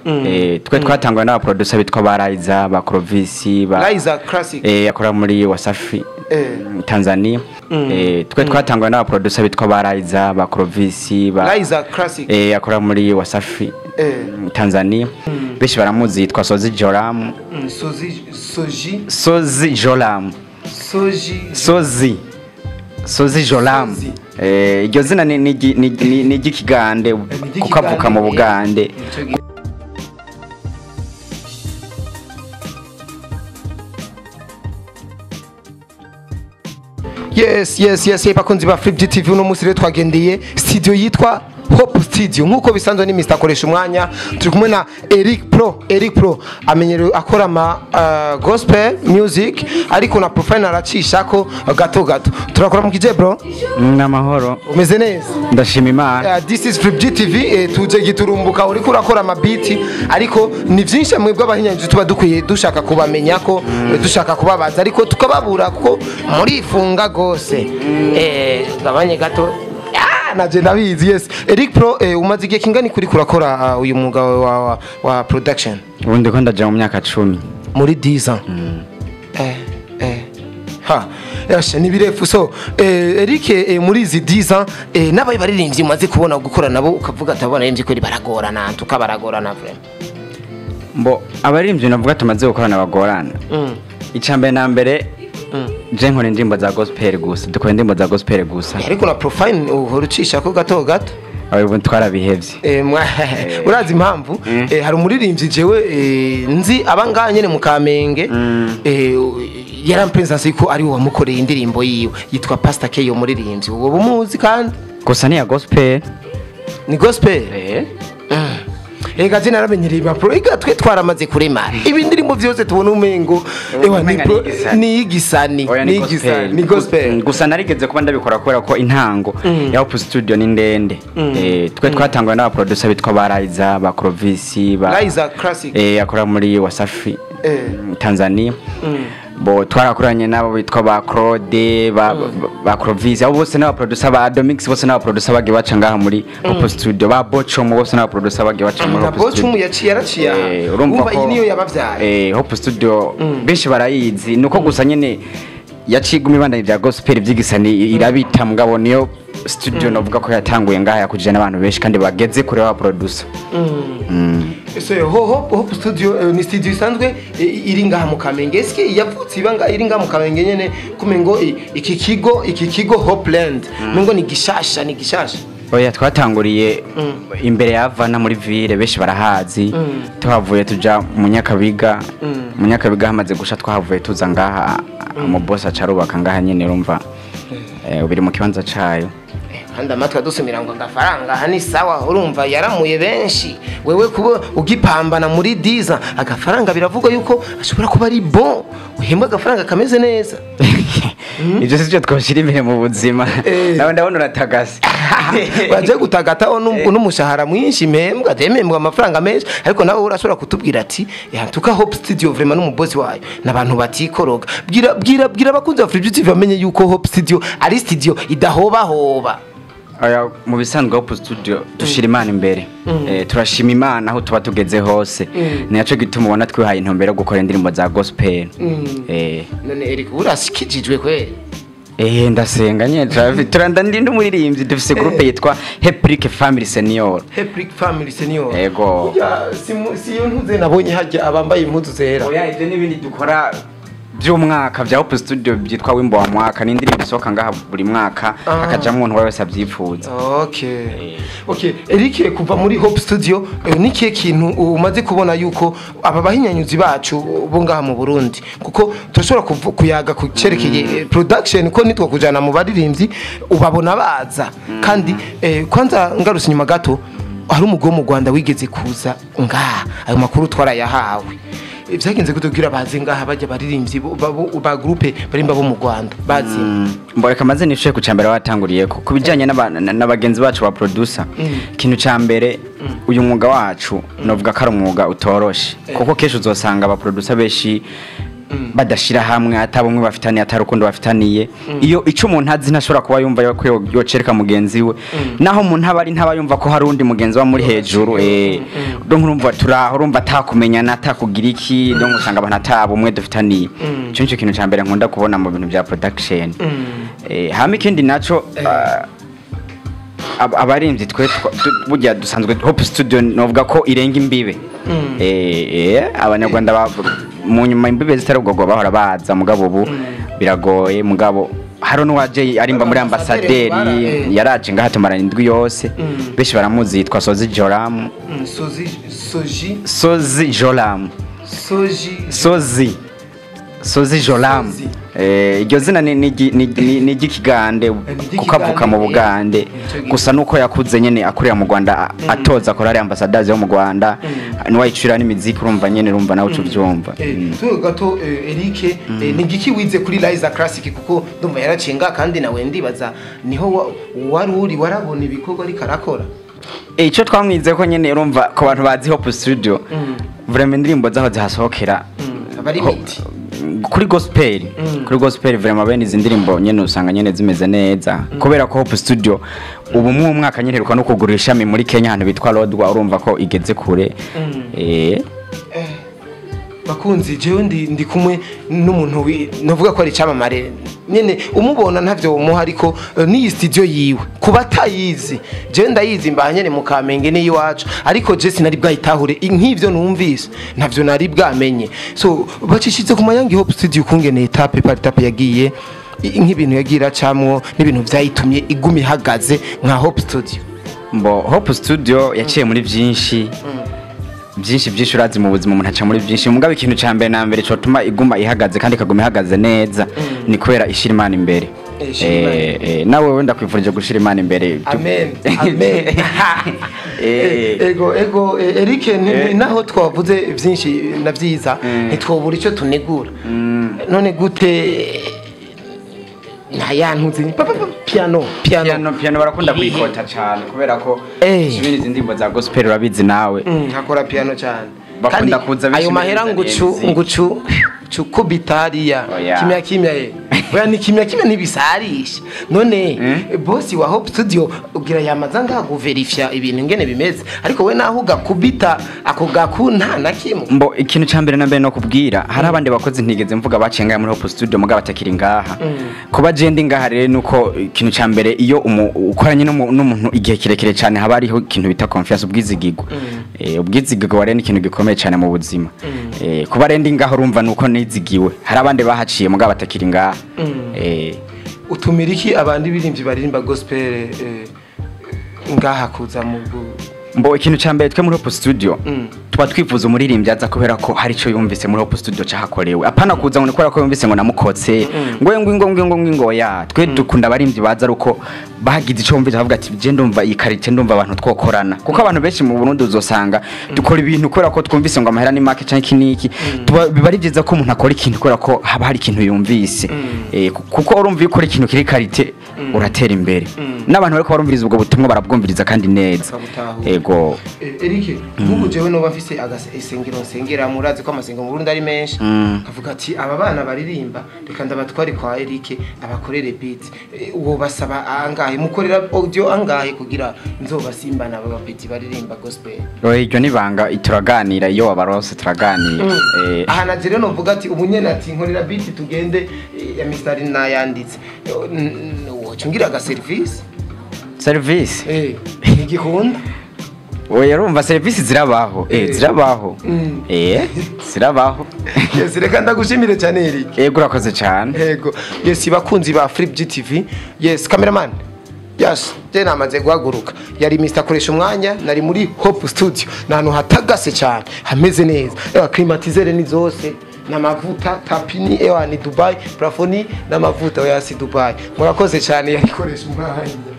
Twe twatangwa n'aba producer bitwa ba Liza, ba Clovis, ba Liza Classic. Akora muri Wasafi Tanzania. Twe twatangwa n'aba producer bitwa ba Liza, ba Clovis, ba Liza Classic. Akora muri Wasafi Tanzania. Benshi baramuzi, yitwa Sozi Joram. Sozi, Soji. Sozi Joram. Soji. Sozi. Sozi Joram. Sozi. Iryo zina ni ry'ikigande, kuko avuka mu Bugande. Yes, bakunzi ba Flip TV, uno munsi rero twagendeye studio yitwa Hope Studio. Nkuko bisanzwe ni Mr akoresha umwanya, turi kumwe na Eric Pro. Eric Pro amenyerewe akora ama gospel music, ariko na profile aracishako gato gato. Turakora mu kije, bro. N'amahoro. Umeze neza? Ndashima Imana. This is Flip TV. Tuje giturumbuka, uriko urakora amabiti, ariko ni vyinshi mwebwe abahinyanyi tuba dukwiye dushaka kubamenya ko dushaka kubabaza, ariko tukababura kuko murifunga gose. Gabanye gato. Ah, naje ndabizi. Yes, Eric Pro, umaze igihe kingana kuri kurakora uyu mwuga wa production? Ubundi ko ndaja mu myaka 10. Muri 10 ans. Ha, yashe ni birefu. So Eric, muri izi 10 ans, n'abaye baririmbyi umaze kubona gukora nabo ukavuga ati abana baririmbyi kweri baragorana, tukabaragorana vraiment? Mbo abaririmbyi navuga tumaze gukorana bagorana. Icambere na mbere, je nkora indirimbo za gospel gusa, dukora indirimbo za gospel gusa. Ariko na profile uhora ucisha ko gato gato. Abo twarabihevye. Urazi impamvu? Hari umuririmbyi jewe nzi abangaha nyene mu Kamenge, yarampenza ko ari we wamukoreye indirimbo yiwe, yitwa Pastor K. Yo muririmbyi uwo bumuzi kandi. Gusa ni ya gospel. Ni gospel. Ega je naramenyereye impapuro, ega twe twaramaze kuremara ibi ndirimbo vyose tubona umengo ewa ni Umenga pro, ni igisani. ni igisani. Oya, ni igisani, ni gospel. Gusa narigeze kuba ndabikora kubera ko intango ya Hope Studio ni ndende. Twe twatangwa n'aba producer bitwa ba Liza, ba Clovis, ba Liza Classic. Akora muri Wasafi Tanzania. Bo twarakoranye nabo bitwa ba Claude, ba Clovis, abo bose n'aba producer ba Adomix, bose n'aba producer bagiye baca ngaha muri Hope Studio, ba Bochomo bose n'aba producer bagiye baca muri Na Hope Studio. Bochumu yaciye, yaraciye aha. Urumva Urumva ko iyi niyo yabavyaye. Hope Studio benshi barayizi, nuko gusa nyene yaciguma ibandanye bya gospel by'igisani irabita, mugabo niyo studio novuga ko yatanguye ngaha, yakujije n'abantu benshi kandi bageze kure ba producer. Ese Hope Studio ni studio isanzwe iri ngaha mu Kamenge? Eske yavutse iba ngaha, iri ngaha mu Kamenge nyene? Kumengo iki kigo Hopeland mengo ni gishasha, ni gishasha. Oya, twatanguriye imbere ya Havana muri ville, benshi barahazi. Tuhavuye tuja mu Nyakabiga. Mu Nyakabiga hamaze gusha, twahavuye tuza ngaha, mu boss acarubaka ngaha nyene. Urumva biri mu kibanza cayo. Kandi amatwi adusumira ngo agafaranga aha ni sawa. Urumva yaramuye benshi, wewe kuba ugipambana muri diza agafaranga, biravugwa yuko ashobora kuba ari bon, uhembwa agafaranga kameze neza. Ivyo si byo twoshyira imbere mu buzima. Nawe ndabona uratagase. Baje gutagataho n'umushahara mwinshi mpembwa, demembwa amafaranga menshi, ariko nawe urashobora kutubwira ati yantuka Hope Studio vraiment n'umubozi wayo n'abantu batikoroga. Bwira, bwira, bwira abakunzi ba Free TV bamenye yuko Hope Studio ari studio idahobahoba. Oya, mu bisanzwe Hope Studio dushira Imana imbere. Turashima Imana aho tuba tugeze hose. Ni naco gituma ubona twihaye intumbero yo gukora indirimbo za gospel. None Eric, urasikijijwe kweli? Ndasenga nyene, turanda ndi n'umuririmbyi, dufise groupe yitwa Hepric Family Senior. Hepric Family Senior? Ego. Burya si yo ntuze nabonye hajya abambaye impuzu zera? Oya, ivyo n'ibindi dukora by'umwaka bya Hope Studio byitwa Wimbo wa Mwaka, ni indirimbo isohoka ngaha buri mwaka, hakajamwo umuntu wese avyipfuza. Okay, Eric, kuva muri Hope Studio, ni kihe kintu umaze kubona yuko aba bahinyanyuzi bacu bo ngaha mu Burundi, kuko turashobora kuyaga ku cerekeye production, ko nitwa kujana mu baririmbyi ubabona baza kandi kwanza ngarutse inyuma gato, hari umugwi wo mu Rwanda wigeze kuza ngaha, ayo makuru twarayahawe. Vyagenze kutubwira baze ngaha bajya baririmbyi ba groupe barimba bo mu Rwanda bazi? Mboreka maze nishuye ku cambere watanguriye ko kubijanye n'abagenzi bacu ba producer. Ikintu ca mbere, uyu mwuga wacu novuga ko ari umwuga utoroshe, kuko kenshi uzosanga aba producer benshi Badashira hamwe, atabumwe bafitaniye, atarukundo bafitaniye. Iyo ico umuntu azi ntashobora kuba yumva ko yocereka mugenzi we, naho umuntu aba ari ntaba yumva ko hari undi mugenzi wa muri hejuru. Donc urumva turaho, urumva atakumenyana, atakugira iki, donc usanga abantu atabumwe dufitaniye. Ico nico kintu ca mbere nkunda kubona mu bintu bya production. Hama ikindi naco, abarimvyi twe burya dusanzwe Hope Studio novuga ko irenga imbibe. Abanyarwanda mu nyuma imbibe zitarugogwa bahora baza, mugabo ubu biragoye. Mugabo hari n'uwaje arimba muri Ambasaderi, ambasaderi, yaraje ngaha tumarana indwi yose. Benshi baramuzi, yitwa Sozi Joram. Sozi, soji? Sozi Joram. Soji? Sozi Joram. Sozi. Iryo zina ni iry'ikigande, Ni kuko avuka mu iry'ikigande, Bugande. Nico gihe. Gusa nuko yakuze nyene akorera mu Rwanda, atoza korari ambassadors yo mu Rwanda, niwayicura n'imiziki. Urumva nyene, urumva nawe uca uvyumva. Tuwe gato, Eric, ni igiki wize kuri Liza Classic? Kuko ndumva yaracenga kandi nawe ndibaza niho wari uri, warabona ibikorwa ariko arakora. Ico twamwize ko nyene, urumva ku bantu bazi Hope Studio, vraiment indirimbo zaho zihasohokera Aba ari imiti. Kuri gospel, kuri gospel vraiment bene izi ndirimbo nyene usanga nyene zimeze neza, kubera ko Hope Studio ubu mu mwaka nyene heruka no kugurira ishami muri Kenya ahantu bitwa Lodwar. Urumva ko igeze kure. Bakunzi, jewe ndi kumwe n'umuntu novuga ko ari icamamare nyene, umubona ntavyo umuha, ariko n'iyi studio yiwe kuba atayizi, jewe ndayizi, mbaha nyene mu Kamenge n'iyiwacu, ariko je sinari bwayitahure. Nk'ivyo numvise ntavyo nari bwamenye. So bacishize ku mayangi Hope Studio ukungene étape par étape yagiye, nk'ibintu yagiye iracamwo n'ibintu vyayitumye iguma ihagaze nka Hope Studio. Mbo Hope Studio yaciye muri byinshi byinshi byinshi. Urazi mu buzima umuntu aca muri byinshi, mugabo ikintu ca mbere na mbere cotuma iguma ihagaze kandi ikaguma ihagaze neza ni kubera ishira Imana imbere. Ishira Imana. Nawe wewe ndakwifurije gushira Imana imbere. Amen, amen. Ego, Eric, naho twavuze byinshi na byiza, ntitwobura icyo tunegura. None gute nta yantuze piano, piano? Piano, piano barakunda kuyikota cyane kubera ko ibindi izi ndirimbo za gospel urabizi nawe. Hakora piano cyane. Bakunda Kandi kuza benshi ayo mahera muri ngucu Tanzania. Ngucu cukubita hariya. Oya. Kimya kimya ye, oya, ni kimya kimya ntibisarisha. None bosi wa Hope Studio ugira yamaza ngaha kuverifya ibintu ingene bimeze, ariko we naho ugakubita ako gaku nta na kimwe. Mbo ikintu ca mbere na mbere no kubwira, hari abandi bakozi ntigeze mvuga baciye ngaha muri Hope Studio mugabo batakiri ngaha. Kuba je ndi ngaha rero nuko ikintu ca mbere iyo ukoranye n'umuntu igihe kirekire cyane haba hariho ikintu bita confiance, ubwizigirwa. Ubwizigirwa rero ni ikintu gikomeye cyane mu buzima. Kuba rero ndi ngaha urumva nuko nizigiwe, hari abandi bahaciye mugabo batakiri ngaha. Utumira iki abandi birimbyi baririmba gospel ngaha kuza mu Mbo ikintu ca mbere, twe muri Hope Studio tuba twifuza umuririmbyi aza kubera ko hari ico yumvise muri Hope Studio cahakorewe, apana kuza ngo ni kubera ko yumvise ngo namukotse ngo ngo ngo ngo ngo ngo ya. Twe dukunda abaririmbyi baza ari uko bagize ico bumvise, bavuga ati je ndumva iyi qualité, ndumva abantu twokorana, kuko abantu benshi mu Burundi uzosanga dukora ibintu kubera ko twumvise ngo amahera ni make canke iki niki. Biba ari byiza ko umuntu akora ikintu kubera ko haba hari ikintu yumvise. Kuko urumva iyo ukora ikintu kiri qualité uratera imbere, n'abantu bariko barumviriza ubwo butumwa barabwumviriza kandi neza. Bakabutahura. Ego. Eric, nk'ubu jewe noba mfise isengero nsengera, murazi ko amasengero mu Burundi ari menshi, nkavuga ati aba bana baririmba reka ndabatware kwa Eric abakorere beat. Uwo basaba angahe? Mukorera audio angahe kugira nzobasimbana aba bapeti baririmba gospel? Oya, iryo nibanga, turaganira iyo wabarose, turaganira. Aha na rero novuga ati ubu nyene ati nkorera beat tugende, ya Mr. nayanditse. Woca ungira aga service? Service? Ntigikunda. Oya, urumva service zirabaho, zirabaho. Zirabaho. Yes, reka ndagushimire cyane, Eric. Yego, urakoze cyane. Yego. Yes, bakunzi ba Flip GTV. Yes, cameraman. Yes, je namaze guhaguruka. Yari Mr. Koresha umwanya, nari muri Hope Studio. Ni ahantu hatagase cyane, hameze neza. Ewa, climatiseur ni zose, n'amavuta, tapis ni ewa ni Dubai, plafond n'amavuta oya si Dubai. Murakoze cyane, yari Koresha umwanya.